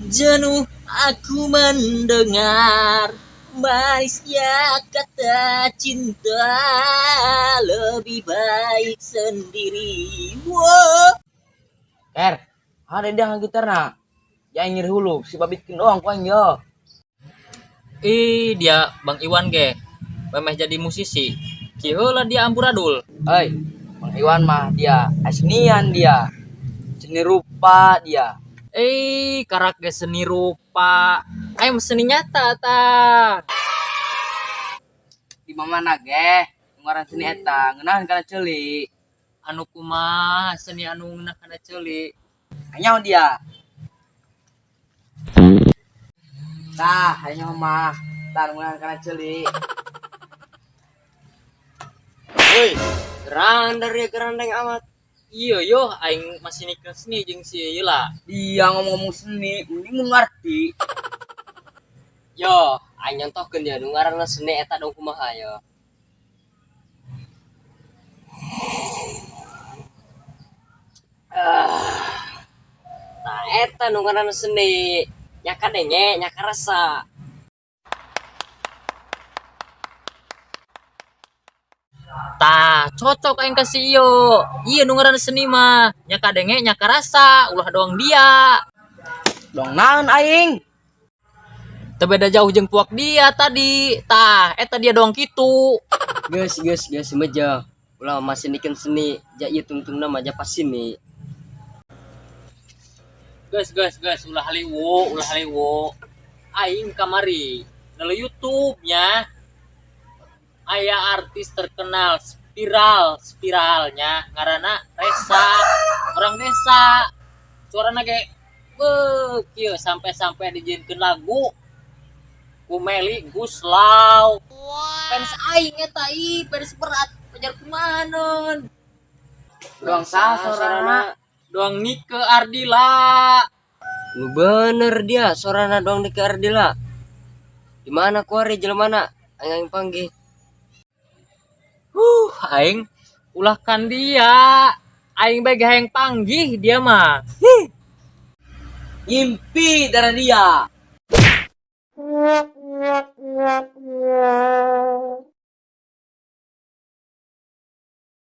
Jenuh aku mendengar manisnya kata cinta, lebih baik sendiri. Wow. Ker, ada dia gitar na. Ya nyeri hulu, si babitkin doang ku aing yo. Ih, dia Bang Iwan ge memeh jadi musisi. Kieu heula dia amburadul. Hei, Bang Iwan mah dia senian dia. Seni rupa dia. Eh, karak ge seni rupa. Ayo seni nyata ta. Di mana ge? Ngaran seni eta ngeunahan kana ceuli. Anu kumaha seni anu ngeunah kana ceuli? Anyau dia. Tah, anyau mah. Tah ngeunahan kana ceuli. Woi, gerandar ya gerandeng amat. Iya yo, aing masih nikeun seni jeung si ieu lah. Dia ngomong-ngomong seni, mending ngerti. Yo, aing nyontohkeun ya nu ngaranna seni eta dong kumaha yo. Ah. Tah eta nu ngaranna seni. Nyaka denge, nyaka rasa. Tah, cocok aing ka si ieu. Ieu nu ngaranna seni mah, nyaka denge, nyaka rasa, ulah doang dia. Dong naon aing? Teu beda jauh jeung puak dia tadi. Tah, eta dia doang kitu. Geus geus geus meja. Ulah masih nikeun seni, ja ieu tungtungna mah ja pas sini. Geus geus geus, ulah haliwu, ulah haliwu. Aing kamari nelu YouTube nya. Aya artis terkenal spiral spiralnya ngaranna Resa, orang desa. Suarana ge beuh kieu sampai-sampai dijieunkeun lagu ku Melly Goeslaw. Fans aing eta ih, fans berat. Pajar kumaha neun? Doang saha sorana? Doang Nike Ardila. Nu bener dia sorana doang Nike Ardila. Di mana kuari jelema na? Aing aing panggih. Aing ulah kan dia. Aing bae hayang panggih dia mah. Hih. Ngimpi darah dia.